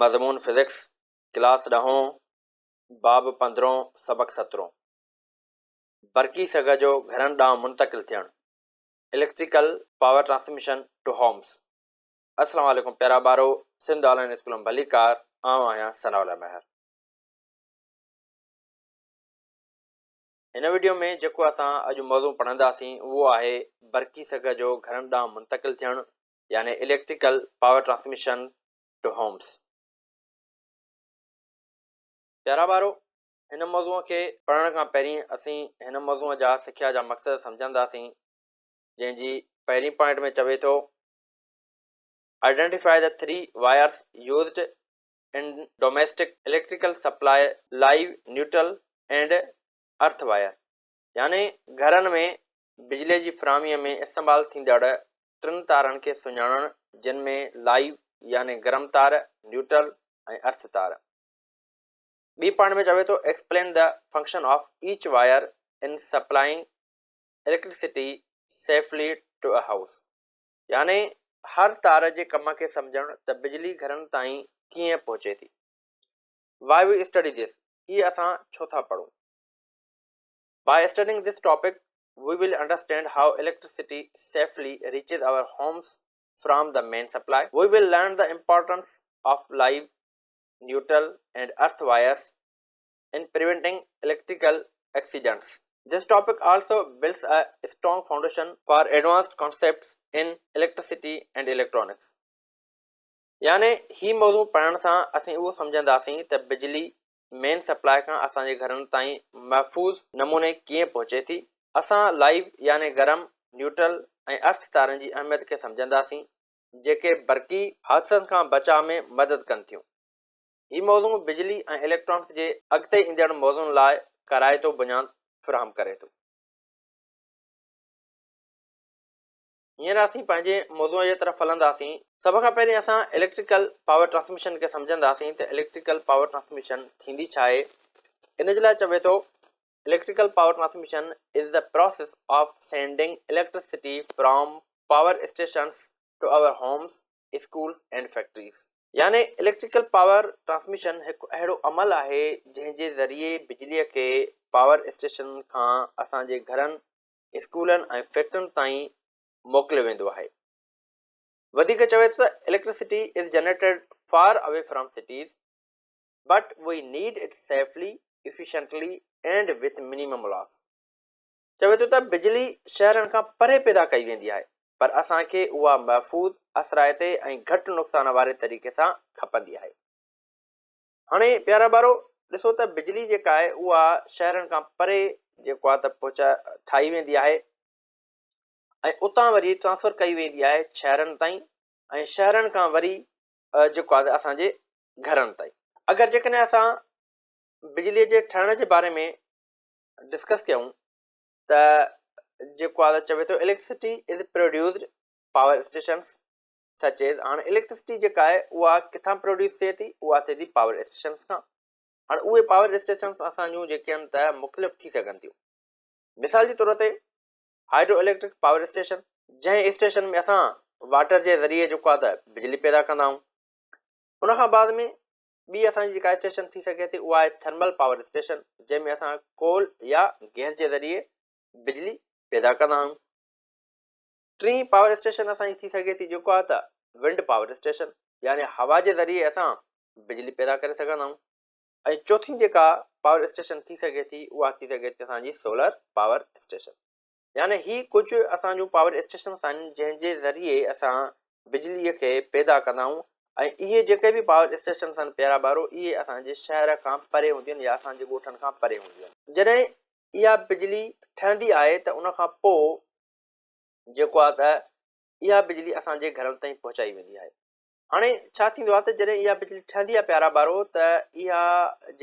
مضمون physics, class ڏهون، باب پندرهون، سبق سترهون. برقي سگهه جو گهرن ڏانهن منتقل ٿيڻ، Electrical Power Transmission to Homes. السلام عليڪم پيارا ٻارو، سنڌ آن لائين اسڪول ۾ ڀليڪار، آئون آهيان ثناء الله مهر. هن وڊيو ۾ جيڪو اسان اڄ موضوع پڙهنداسين اهو آهي برقي سگهه جو گهرن ڏانهن منتقل ٿيڻ يعني electrical power transmission to homes. پيارا ٻارو هن موضوع کي پڙهڻ کان پهرين اسين هن موضوع جا سکيا جا مقصد سمجهنداسين جنهن جي پهرين پوائنٽ ۾ چوي ٿو Identify the three wires used in domestic electrical supply live, neutral and earth wire يعني گهرن ۾ بجلي جي فراهمي ۾ استعمال ٿيندڙ ٽن تارن کي سڃاڻڻ جن ۾ لائيو يعني گرم تار، نيوٽرل ۽ ارٿ تار. ٻي پوائنٽ ۾ چوي ٿو Explain the function of each wire in supplying electricity safely to a house يعني هر تار جي ڪم کي سمجهڻ ته بجلي گهرن تائين ڪيئن پهچي ٿي. Why we study this هي اسان ڇو ٿا پڙهون. By studying this topic we will understand how electricity safely reaches our homes from the main supply. We will learn the importance of live, neutral and earth wires in preventing electrical accidents. This topic also builds a strong foundation for advanced concepts in electricity and electronics. يعني هي موضوع پڙهڻ سان اسين اهو سمجهنداسين ته بجلي مين supply کان اسان جي گهرن تائين محفوظ نموني ڪيئن پهچي ٿي. اسان لائيو يعني گرم، نيوٽرل ۽ ارٿ تارن جي اهميت کي سمجهنداسين جيڪي برقي حادثن کان بچاء ۾ مدد ڪن ٿيون. هي موضوع بجلي ۽ اليڪٽرانڪس جي اڳتي ايندڙ موضوعن لاء ڪارائتو بنياد فراهم ڪري ٿو. هينئر اسين پنهنجي موضوع جي طرف هلنداسين. سڀ کان پهرين اسان اليڪٽريڪل پاور ٽرانسميشن کي سمجهنداسين ته اليڪٽريڪل پاور ٽرانسميشن ٿيندي ڇا آهي. ان جي لاء چوي ٿو electrical power transmission is the process of sending electricity from power stations to our homes, schools and factories. يعني اليڪٽريڪل پاور ٽرانسميشن هڪ اهڙو عمل آهي جنهن جي ذريعي بجليء کي پاور اسٽيشنن کان اسان جي گهرن، اسڪولن ۽ فيڪٽرين تائين موڪليو ويندو آهي. وڌيڪ چوي ٿو ته electricity is generated far away from cities but we need it safely, efficiently and with minimum loss. چوي ٿو ته بجلي شهرن کان پري پيدا ڪئي ويندي آهي پر اسان کي اها محفوظ، اثرائتي ۽ گهٽ نقصان واري طريقي سان کپندي آهي. هاڻي پيارا ٻارو ڏسو ته بجلي جيڪا آهي اها شهرن کان پري جيڪو آهي ته پهچا ٺاهي ويندي آهي ۽ اتان وري ٽرانسفر ڪئي ويندي آهي شهرن تائين ۽ شهرن کان وري جيڪو آهي اسان جي گهرن تائين. اگر جيڪڏهن اسان بجلي جي ٺهڻ جي باري ۾ ڊسڪس ڪيون ته جيڪو آ چوي ٿو electricity is produced power stations such as هاڻي اليڪٽرسٽي جيڪا آهي اها ڪٿان پروڊيوس ٿئي ٿي اها ٿئي ٿي پاور اسٽيشنس کان هاڻي اهي پاور اسٽيشنس اسان جون جيڪي آهن ته مختلف ٿي سگهن ٿيون مثال جي طور تي هائيڊرو اليڪٽرڪ پاور اسٽيشن جنهن اسٽيشن ۾ اسان واٽر جي ذريعي جيڪو آ ته بجلي پيدا ڪندا آهيون ان کان بعد ۾ ٻي اسان جي جيڪا اسٽيشن ٿي سگهي ٿي اها آهي ٿرمل پاور اسٽيشن جنهن ۾ اسان ڪول يا گئس جي ذريعي بجلي پيدا ڪندا آهيون. ٽين پاور اسٽيشن اسان جي ٿي سگهي ٿي جيڪو آهي ته ونڊ پاور اسٽيشن يعني هوا جي ذريعي اسان بجلي پيدا ڪري سگهندا آهيون ۽ چوٿين جيڪا پاور اسٽيشن ٿي سگهي ٿي اها ٿي سگهي ٿي اسان جي سولر پاور اسٽيشن. يعني هي ڪجهه اسان جون پاور اسٽيشنس آهن جنهن جي ذريعي اسان بجليء کي پيدا ڪندا آهيون ۽ اهي جيڪي به پاور اسٽيشنس آهن پيارا ٻارو اهي اسان جي شهر کان پري هونديون آهن يا اسان جي ڳوٺن کان پري هونديون آهن. جڏهن اها بجلي ٺهندي آهي ته ان کان پوء جيڪو آهي ته اها بجلي اسان جي گهرن تائين پهچائي ويندي آهي. هاڻي ڇا ٿيندو آهي ته جڏهن اها بجلي ٺهندي آهي پيارا ٻارو ته اها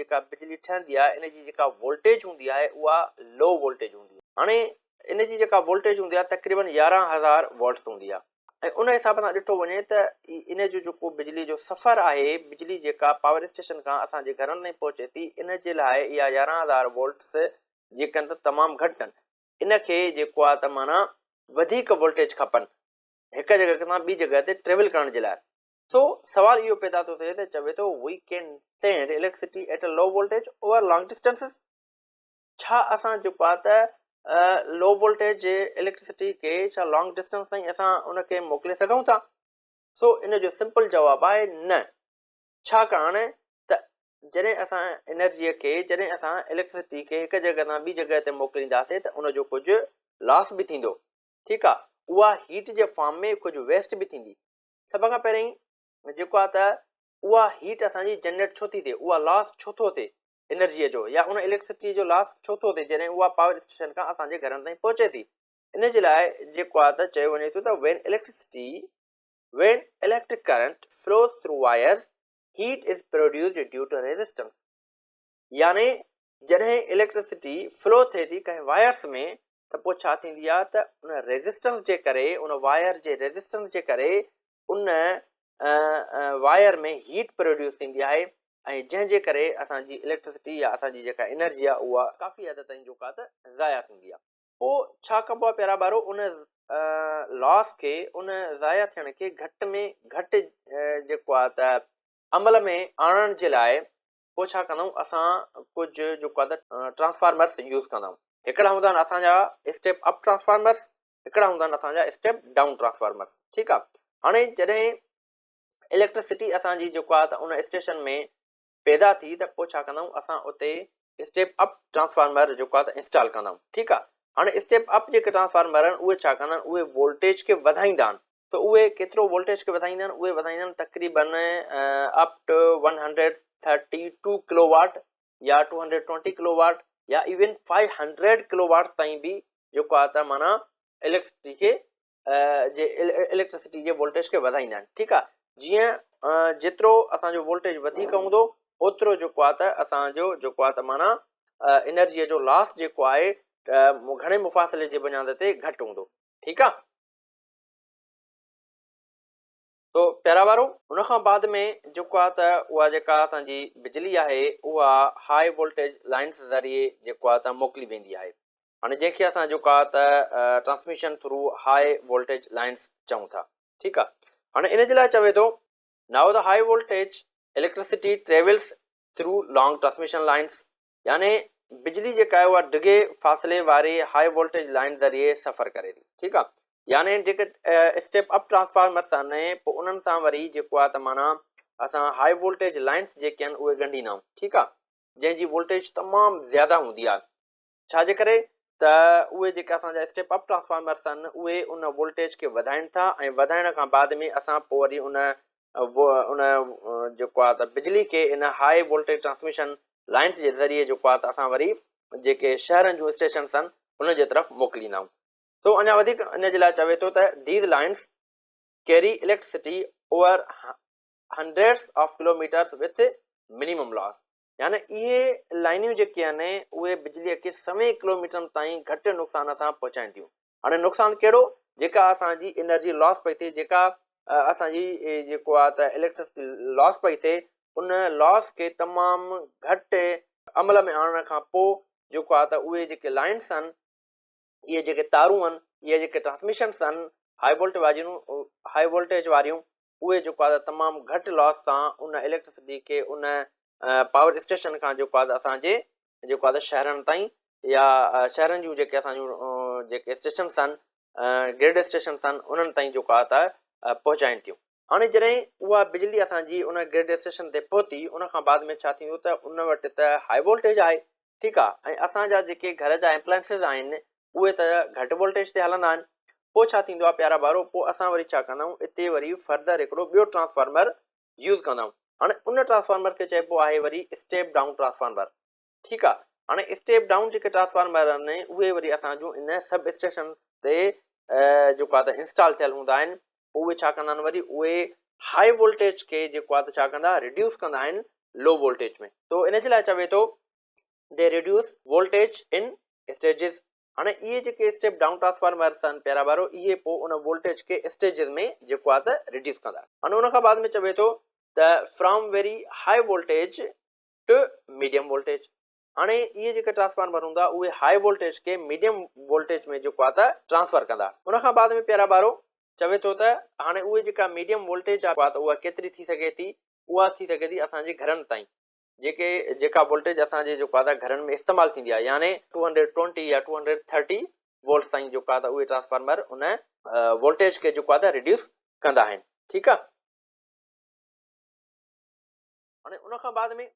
جيڪا بجلي ٺهندي آهي ان جي جيڪا وولٽيج هوندي آهي اها لو وولٽيج هوندي آهي. هاڻي ان جي جيڪا وولٽيج هوندي آهي تقريبن 11000 وولٽس هوندي آهي ۽ ان حساب سان ڏٺو وڃي ته ان جو جيڪو بجلي جو سفر آهي بجلي جيڪا پاور اسٽيشن کان اسان جي گهرن تائين پهچي ٿي ان جي لاء اها 11000 وولٽس جيڪن ته تمام گهٽ آهن ان کي جيڪو آهي ته معنيٰ وڌيڪ وولٽيج کپن هڪ جڳهه کان ٻي جڳهه تي ٽريول ڪرڻ جي لاء. سو سوال اهو پيدا ٿو ٿئي ته چوي ٿو we can send electricity at a low voltage over long distances ڇا اسان جيڪو آهي ته لو وولٽيج جي اليڪٽرسٽي کي ڇا لانگ ڊسٽنس تائين اسان ان کي موڪلي سگهون ٿا؟ سو ان جو سمپل جواب آهي نه، ڇاڪاڻ ته جڏهن اسان انرجيء کي جڏهن اسان اليڪٽرسٽي کي هڪ جڳهه تان ٻي جڳهه تي موڪلينداسين ته ان جو ڪجهه لاس به ٿيندو، ٺيڪ آهي، اها هيٽ جي فارم ۾ ڪجهه ويسٽ به ٿيندي. سڀ کان پهرين جيڪو آهي ته اها هيٽ اسان جي جنريٽ ڇو ٿي ٿئي، اها لاس ڇو ٿو ٿئي انرجيء جو يا ان اليڪٽرسٽيء جو لاس ڇو ٿو ٿئي جڏهن اها پاور اسٽيشن کان اسان جي گهرن تائين پهچي ٿي. ان جي لاء جيڪو آهي ته چيو وڃي ٿو ته when electricity When electric current flows through wires, heat is produced due to resistance. يعني جڏهن اليڪٽرسٽي فلو ٿئي ٿي ڪنهن وائرس ۾ ته پوء ڇا ٿيندي آهي ته ان ريزسٽنس جي ڪري ان وائر جي ريزسٽنس جي ڪري ان وائر ۾ هيٽ پروڊيوس ٿيندي آهي ۽ جنهن جي ڪري اسان جي اليڪٽرسٽي يا اسان جي جيڪا انرجي آهي اها ڪافي حد تائين جيڪا ته ضايع ٿيندي آهي. پوء ڇا ڪبو آهي پيارا ٻارو ان لاس کي ان ضايع ٿيڻ کي گهٽ ۾ گهٽ جيڪو آهي ته عمل ۾ آڻڻ جي لاء پوء ڇا ڪندا آهيون اسان ڪجهه جيڪو آهي ته ٽرانسفارمرس يوز ڪندا آهيون. هڪڙا هوندا آهن اسان جا اسٽيپ اپ ٽرانسفارمرس، هڪڙا هوندا آهن اسان جا اسٽيپ ڊائون ٽرانسفارمرس. ٺيڪ آهي، هاڻي جڏهن اليڪٽرسٽي اسان جي جيڪو آهي ته ان اسٽيشن ۾ پيدا ٿي ته پوء ڇا ڪندا آهيون اسان اتي اسٽيپ اپ ٽرانسفارمر جيڪو آهي ته انسٽال ڪندا آهيون. ٺيڪ آهي، هاڻي اسٽيپ اپ جيڪي ٽرانسفارمر آهن اهي ڇا ڪندا آهن، اهي وولٽيج کي وڌائيندا آهن. ته اهي ڪيترو وولٽيج کي وڌائيندا آهن؟ اهي وڌائيندا آهن تقريبن اپ ٽو 132 ڪلو واٽ يا 220 ڪلو واٽ يا ايون 500 ڪلو واٽ تائين به جيڪو آهي ته معنيٰ اليڪٽرسٽي کي جي اليڪٽرسٽي جي وولٽيج کي وڌائيندا آهن. ٺيڪ آهي، جيئن جيترو اسان جو وولٽيج وڌيڪ هوندو اوترو جيڪو آهي ته اسان جو جيڪو آهي ته معنيٰ انرجيء جو لاس جيڪو آهي گهڻي مفاصلي جي بنياد تي گهٽ هوندو. ٺيڪ آهي. تو پيارا وارو ان کان بعد ۾ جيڪو آهي ته اها جيڪا اسان جي بجلي آهي اها هاء وولٽيج لائنس ذريعي جيڪو آهي ته موڪلي ويندي آهي. هاڻي جنهن کي اسان جيڪو آهي ته transmission through high voltage lines چئون ٿا. ٺيڪ آهي، هاڻي ان جي لاء چوي ٿو now the high voltage electricity travels through long transmission lines, يعني بجلي جيڪا آهي اها ڊگهي فاصلي واري هاء وولٽيج لائن ذريعي سفر ڪري ٿي. ٺيڪ آهي، يعني جيڪي اسٽيپ اپ ٽرانسفارمرس آهن پوء انهن سان وري جيڪو آهي ته معنيٰ اسان هاء وولٽيج لائنس جيڪي آهن اهي ڳنڍيندا آهيون. ٺيڪ آهي، جنهن جي وولٽيج تمام زياده هوندي آهي، ڇا جي ڪري ته اهي جيڪي اسان جا اسٽيپ اپ ٽرانسفارمرس آهن اهي ان وولٽيج کي وڌائين ٿا ۽ وڌائڻ کان بعد ۾ اسان پوء وري ان ان جيڪو آهي ته بجلي کي ان هاء وولٽيج ٽرانسميشن لائنس جي ذريعي جيڪو آهي ته اسان وري جيڪي شهرن جون اسٽيشنس آهن انهن جي طرف موڪليندا آهيون. سو اڃا وڌيڪ ان جي لاء چوي ٿو ته these lines carry electricity over hundreds of kilometres with minimum loss, يعني اهي لائنيون جيڪي آهن اهي بجلي کي سوين ڪلوميٽرن تائين گهٽ نقصان سان پهچائين ٿيون. هاڻي نقصان ڪهڙو؟ جيڪا اسان جي انرجي لاس پئي ٿئي، جيڪا اسان جي جيڪو آهي ته اليڪٽرسٽي لاس پئي ٿئي، ان لاس کي تمام گهٽ عمل ۾ آڻڻ کان پوء جيڪو آهي ته اهي جيڪي لائنس آهن، اهي جيڪي تارون آهن، اهي جيڪي ٽرانسميشنس آهن هاء وولٽ واريون هاء وولٽيج واريون، اهي جيڪو آهي ته تمام گهٽ لاس سان ان اليڪٽرسٽي کي ان پاور اسٽيشن کان جيڪو آهي ته اسان جي جيڪو آهي ته شهرن تائين يا شهرن جون جيڪي اسان جون جيڪي اسٽيشنس آهن، گرڊ اسٽيشنس آهن، انهن تائين جيڪو آهي ته پهچائين ٿيون. هاڻي جڏهن اها بجلي اسان جي ان گرڊ اسٽيشن تي پهتي ان کان بعد ۾ ڇا ٿيندو ته ان وٽ ته هاء وولٽيج آهي. ٺيڪ آهي، ۽ اسان جا جيڪي گهر جا اپلائنسز آهن اهي ته گهٽ وولٽيج تي هلندا آهن. پوء ڇا ٿيندو آهي پيارا ٻارو، پوء اسان وري ڇا ڪندا آهيون، اتي وري فرڌر هڪڙو ٻيو ٽرانسفارمر يوز ڪندا آهيون. هاڻي ان ٽرانسفارمر کي چئبو آهي وري اسٽيپ ڊائون ٽرانسفارمر. ٺيڪ آ، هاڻي اسٽيپ ڊائون جيڪي ٽرانسفارمر آهن اهي وري اسان جون ان سب اسٽيشن تي جيڪو آ ته انسٽال ٿيل هوندا آهن. پوء اهي ڇا ڪندا آهن وري اهي هاء وولٽيج کي جيڪو آ ته ڇا ڪندا ريڊيوس ڪندا آهن لو وولٽيج ۾. تو ان جي لاء چوي ٿو they reduce voltage in stages. هاڻي اهي جيڪي اسٽيپ ڊائون ٽرانسفارمرس آهن پيارا ٻارو اهي پوء ان وولٽيج کي اسٽيجز ۾ جيڪو آ ته ريڊيوس ڪندا. هاڻي ان کان بعد ۾ چوي ٿو ته from very high voltage to medium voltage. هاڻي اهي جيڪي ٽرانسفارمر هوندا اهي هاء وولٽيج کي ميڊيم وولٽيج ۾ جيڪو آهي ته ٽرانسفر ڪندا. ان کان بعد ۾ پيارا ٻارو چوي ٿو ته هاڻي اهي جيڪا ميڊيم وولٽيج آهي ته اها ڪيتري ٿي سگهي ٿي؟ اها ٿي سگهي ٿي اسان جي گهرن تائين جيڪي جيڪا وولٽيج اسان جي جيڪو آهي ته گهرن ۾ استعمال ٿيندي آهي يعني 220 يا 230 وولٽس تائين جيڪو آهي ته اهي ٽرانسفارمر ان وولٽيج کي جيڪو آهي ته ريڊيوس ڪندا آهن. ٺيڪ آهي. هاڻي ان کان بعد ۾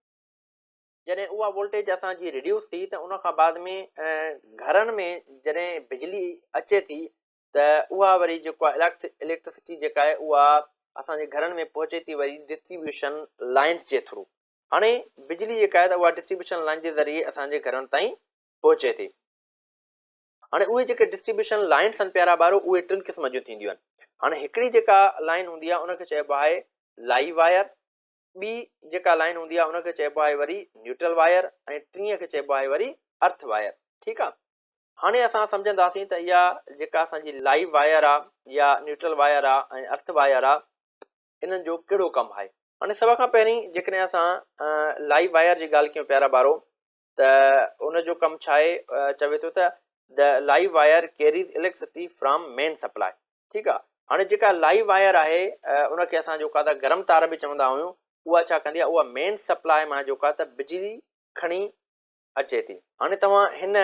جڏهن اها وولٽيج اسان جي ريڊيوس ٿي ته ان کان بعد ۾ گهرن ۾ جڏهن بجلي اچي ٿي ته اها وري جيڪو آهي اليڪٽرسٽي جيڪا آهي اها اسان جي گهرن ۾ پهچي ٿي وري ڊسٽريبيوشن لائنس جي ٿرو. هاڻي بجلي جيڪا آهي ته اها ڊسٽريبيوشن لائن جي ذريعي اسان جي گهرن تائين پهچي ٿي. هاڻي اهي جيڪي ڊسٽريبيوشن لائنس آهن پيارا ٻارو اهي ٽن قسم جون ٿينديون آهن. هاڻي هڪڙي جيڪا لائن هوندي آهي ان کي چئبو آهي لائيو وائر، ٻي جيڪا لائن هوندي آهي ان کي چئبو آهي وري نيوٽرل وائر ۽ ٽين کي چئبو آهي وري ارٿ وائر. ٺيڪ آ. هاڻي اسان سمجهنداسين ته اها جيڪا اسان جي لائيو وائر آ يا نيوٽرل وائر آ ۽ ارٿ وائر آ انهن جو ڪهڙو ڪم آهي. هاڻي سڀ کان پهرين جيڪڏهن اسان لائيو وائر جي ڳالهه ڪيون پيارا ٻارو ته ان جو ڪم ڇا آهي؟ چوي ٿو ته the live wire carries electricity from main supply. ٺيڪ آ. هاڻي جيڪا لائيو وائر آهي ان کي اسان جيڪو آ ته گرم تار به چوندا آهيون اها ڇا ڪندي آ اها مين سپلاء مان جيڪو آ ته بجلي کڻي اچي ٿي. هاڻي توهان هن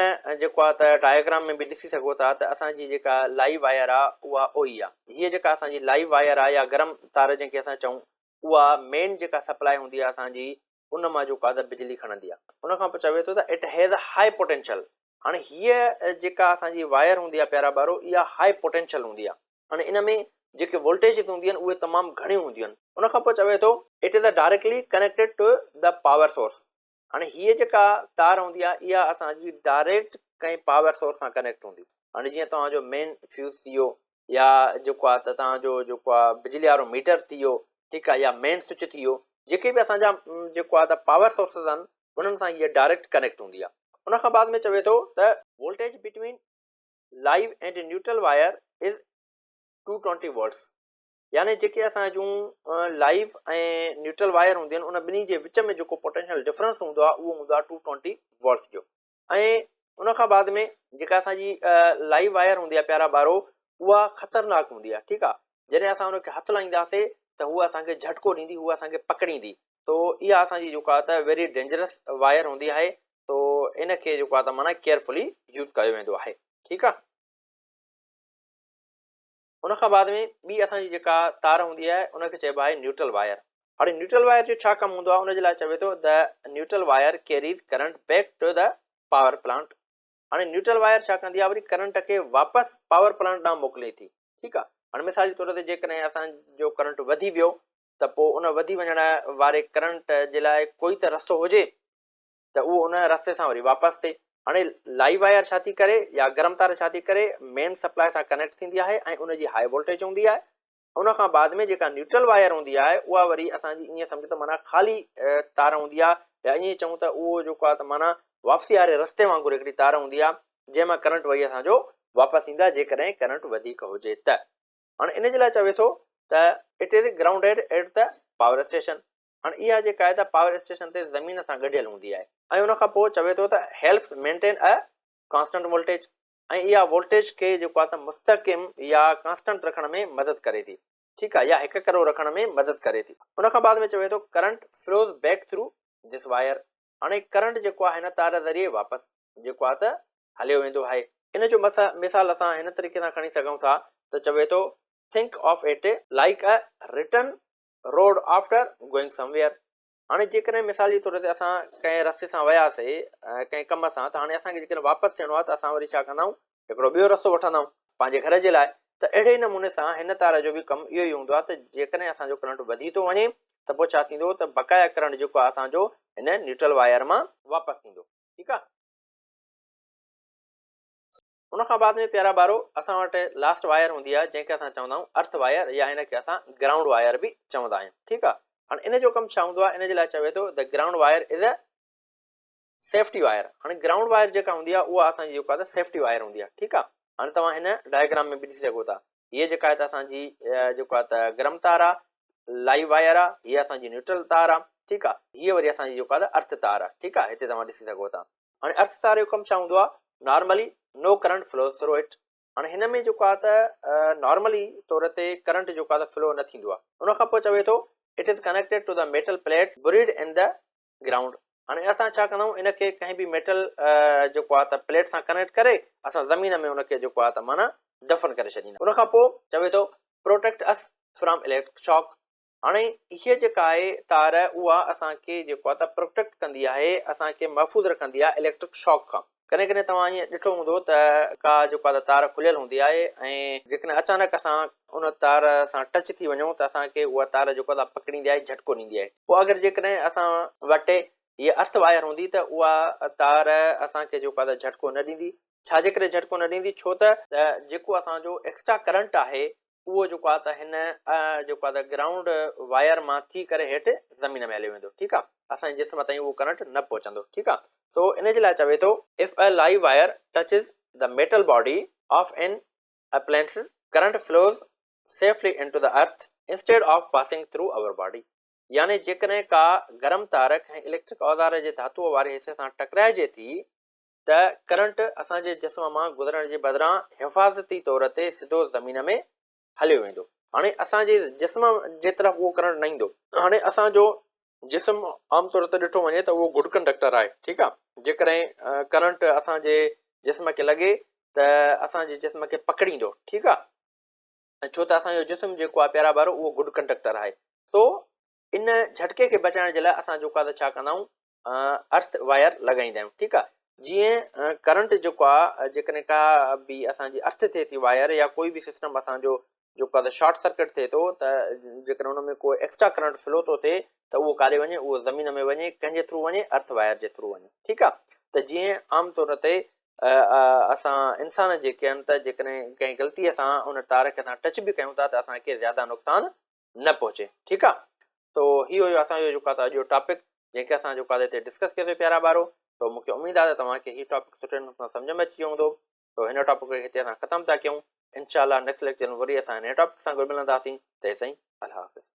جيڪو آ ته ڊائگرام ۾ به ڏسي سگهو ٿا ته اسان جي جيڪا لائيو وائر آ اها اهي آ. هيء جيڪا اسان جي لائيو وائر آ يا گرم تار جنهن کي اسان چئون اها مين جيڪا سپلاء هوندي آ اسان جي ان مان جيڪو آ ته بجلي کڻندي آ. ان کان پوء چوي ٿو ته it has a high potential. هاڻي هيء جيڪا اسان جي وائر هوندي آ پيارا ٻارو اها هاء پوٽينشل هوندي آ. هاڻي ان ۾ جيڪي وولٽيجز هونديون آهن اهي تمام گهڻيون هونديون آهن. ان کان پوء چوي ٿو it is a directly connected to the power source. هاڻي هيء جيڪا تار هوندي آ اها اسان جي ڊائريڪٽ ڪنهن پاور سورس سان ڪنيڪٽ هوندي. هاڻي جيئن توهان جو مين فيوز ٿي ويو يا جيڪو آ ته توهان جو جيڪو آ بجلي وارو ميٽر ٿي ويو ٺيڪ آ يا مين سوئچ ٿي ويو جيڪي به اسان جا جيڪو آ ته پاور سورسز آهن انهن سان هيء ڊائريڪٽ ڪنيڪٽ هوندي آ. ان کان بعد ۾ چوي ٿو ته voltage between live and neutral wire is 220 volts يعني جيڪي اسان جون لائيو ۽ نيوٽرل وائر هونديون آهن ان ٻنهي جي وچ ۾ جيڪو پوٽينشل ڊفرنس هوندو آهي اهو هوندو آهي 220 وولٽس جو. ۽ ان کان بعد ۾ جيڪا اسان جي لائيو وائر هوندي آهي پيارا ٻارو اها خطرناڪ هوندي آهي ٺيڪ آهي جڏهن اسان ان کي هٿ لائينداسي ته هو اسان کي جهٽڪو ڏيندي هو اسان کي پڪڙيندي تو اها اسان جي جيڪا ته ويري ڊينجرس وائر هوندي آهي تو ان کي جيڪو آهي ته معنيٰ ڪيئرفلي يوز ڪيو ويندو آهي ٺيڪ آهي. ان کان بعد ۾ ٻي اسان جي جيڪا تار هوندي آهي ان کي چئبو آهي نيوٽرل وائر. هاڻي نيوٽرل وائر جو ڇا ڪم هوندو آهي ان جي لاء چوي ٿو the neutral wire carries current back to the power plant. هاڻي نيوٽرل وائر ڇا ڪندي آهي وري ڪرنٽ کي واپس پاور پلانٽ ڏانهن موڪلي ٿي ٺيڪ آهي. هاڻي مثال جي طور تي جيڪڏهن اسان جو ڪرنٽ وڌي ويو ته پوء ان وڌي وڃڻ واري ڪرنٽ جي لاء ڪوئي ته رستو هجي ته اهو ان رستي سان وري واپس ٿئي. هاڻي لائيو وائر ڇا ٿي ڪري يا گرم تار ڇا ٿي ڪري مين سپلاء سان ڪنيڪٽ ٿيندي آهي ۽ ان جي هاء وولٽيج هوندي آهي. ان کان بعد ۾ جيڪا نيوٽرل وائر هوندي آهي اها وري اسان جي ائين سمجهو ته معنيٰ خالي تار هوندي آهي يا ائين چئون ته اهو جيڪو آهي ته معنيٰ واپسي واري رستي وانگر هڪڙي تار هوندي آهي جنهن مان ڪرنٽ وري اسان جو واپس ايندو آهي جيڪڏهن ڪرنٽ وڌيڪ هجي ته. هاڻي ان جي لاء چوي ٿو ته it is grounded at the power station. هاڻ اها جيڪا آهي ته پاور اسٽيشن تي زمين سان ڳنڍيل هوندي آهي ۽ ان کان پوء چوي ٿو ته helps maintain a constant voltage ۽ اها وولٽيج کي جيڪو آهي ته مستحڪم يا ڪانسٽنٽ رکڻ ۾ مدد ڪري ٿي ٺيڪ آهي يا هڪ ڪرو رکڻ ۾ مدد ڪري ٿي. ان کان بعد ۾ چوي ٿو current flows back through this wire هاڻي ڪرنٽ جيڪو آهي هن تار ذريعي واپس جيڪو آهي ته هليو ويندو آهي. ان جو مثال اسان هن طريقي سان کڻي سگهون ٿا ته چوي ٿو think of it like a return road after going somewhere هاڻي جيڪڏهن مثال جي طور تي اسان ڪنهن رستي سان وياسي ڪنهن ڪم سان ته هاڻي اسان کي جيڪڏهن واپس ٿيڻو آهي ته اسان وري ڇا ڪندا آهيون هڪڙو ٻيو رستو وٺندا آهيون پنهنجي گهر جي لاء ته اهڙي نموني سان هن تار جو به ڪم اهو ئي هوندو آهي ته جيڪڏهن اسان جو ڪرنٽ وڌي ٿو وڃي ته پوء ڇا ٿيندو ته بقايا ڪرنٽ جيڪو آهي اسان جو هن نيوٽرل وائر مان واپس ٿيندو ٺيڪ آهي. ان کان بعد ۾ پيارا ٻارو اسان وٽ لاسٽ وائر هوندي آهي جنهن کي اسان چوندا آهيون ارٿ وائر يا ان کي اسان گرائونڊ وائر به چوندا آهيون ٺيڪ آهي هاڻي ان جو ڪم ڇا هوندو آهي ان جي لاء چوي ٿو the ground wire is a safety wire هاڻي گرائونڊ وائر جيڪا هوندي آهي اها اسان جي جيڪا آهي سيفٽي وائر هوندي آهي ٺيڪ آهي هاڻي توهان هن ڊائگرام ۾ به ڏسي سگهو ٿا هيء جيڪا آهي ته اسان جي جيڪو آهي ته گرم تار آهي لائيو وائر آهي هيء اسان جي نيوٽرل تار آهي ٺيڪ آهي هيء وري اسان جي جيڪو آهي ته ارٿ تار آهي ٺيڪ آهي هتي توهان ڏسي سگهو ٿا هاڻي ارٿ تار جو ڪم ڇا هوندو آهي normally no current flows through it. هاڻي هن ۾ جيڪو آهي ته نارملي طور تي ڪرنٽ جيڪو آهي ته فلو نه ٿيندو آهي. ان کان پوء چوي ٿو it is connected to the metal plate buried in the ground. هاڻي اسان ڇا ڪندا آهيون ان کي ڪنهن به ميٽل جيڪو آهي ته پليٽ سان ڪنيڪٽ ڪري اسان زمين ۾ ان کي جيڪو آهي ته معنيٰ دفن ڪري ڇڏيندا. ان کان پوء چوي ٿو protect us from electric shock. هاڻي هيء جيڪا آهي تار اها اسان کي جيڪو آهي ته پروٽيڪٽ ڪندي آهي، اسان کي محفوظ رکندي آهي اليڪٽرڪ شاڪ کان. ڪڏهن ڪڏهن توهان ائين ڏٺو هوندو ته ڪا جيڪو آهي ته تار کليل هوندي آهي ۽ جيڪڏهن اچانڪ اسان ان تار سان ٽچ ٿي وڃون ته اسان کي اها تار جيڪو آهي ته پڪڙيندي آهي جهٽڪو ڏيندي آهي. پوء اگر جيڪڏهن اسان وٽ هيء ارٿ وائر هوندي ته اها تار اسان کي جيڪو آهي ته جهٽڪو نه ڏيندي. ڇا جي ڪري جهٽڪو نه ڏيندي؟ ڇو ته جيڪو اسان جو ايڪسٽرا ڪرنٽ آهي اهو جيڪو آهي ته هن جيڪو آهي ته گرائونڊ وائر مان ٿي ڪري هيٺ زمين ۾ هليو ويندو ٺيڪ آهي اسان جي جسم تائين اهو ڪرنٽ نه پهچندو ٺيڪ آهي سو ان جي لاء چوي ٿو if a live wire touches the metal body of an appliances current flows safely into the earth instead of passing through our body يعني جيڪڏهن ڪا گرم تار ڪنهن اليڪٽرڪ اوزار جي ڌاتوء واري حصي سان ٽڪرائجي ٿي ته ڪرنٽ اسان جي جسم مان گذرڻ جي بدران حفاظتي طور تي سڌو زمين ۾ هليو ويندو. هاڻي اسان جي جسم جي طرف اهو ڪرنٽ نه ايندو. هاڻي اسان جو جسم عام طور تي ڏٺو وڃي ته اهو گڊ ڪنڊڪٽر آهي، ٺيڪ آهي. جيڪڏهن ڪرنٽ اسان جي جسم کي لڳي ته اسان جي جسم کي پڪڙيندو، ٺيڪ آهي. ڇو ته اسان جو جسم جيڪو آهي پيارا ٻارو اهو گڊ ڪنڊڪٽر آهي. سو ان جهٽڪي کي بچائڻ جي لاء اسان جيڪو آهي ته ڇا ڪندا آهيون ارٿ وائر لڳائيندا آهيون ٺيڪ آهي جيئن ڪرنٽ جيڪو آهي جيڪڏهن ڪا به اسان جي ارٿ ٿئي ٿي وائر يا ڪوئي به سسٽم اسان جو جيڪو آهي شارٽ سرڪٽ ٿئي ٿو ته جيڪڏهن ان ۾ ڪو ايڪسٽرا ڪرنٽ فلو ٿو ٿئي ته اهو ڪاڏي وڃي اهو زمين ۾ وڃي ڪنهن جي ٿرو وڃي ارٿ وائر جي ٿرو وڃي ٺيڪ آهي ته جيئن عام طور تي اسان انسان جيڪي آهن ته جيڪڏهن ڪنهن غلطي سان ان تار کي اسان ٽچ به ڪيون ٿا ته اسان کي زياده نقصان نه پهچي ٺيڪ آ تو هي هيو اسان جو جيڪو آ ته اڄ جو ٽاپڪ جنهن کي اسان جيڪو آ ته هتي ڊسڪس ڪيوسي پيارا ٻارو تو مونکي اميد آ ته توهان کي هي ٽاپڪ سٺي نموني سان سمجهه ۾ اچي ويو هوندو تو هن ٽاپڪ کي هتي اسان ختم ٿا ڪيون انشاء الله نيڪسٽ ليڪچر ۾ وري اسان هن ٽاپڪ سان گڏ ملنداسين تيسين الله حافظ.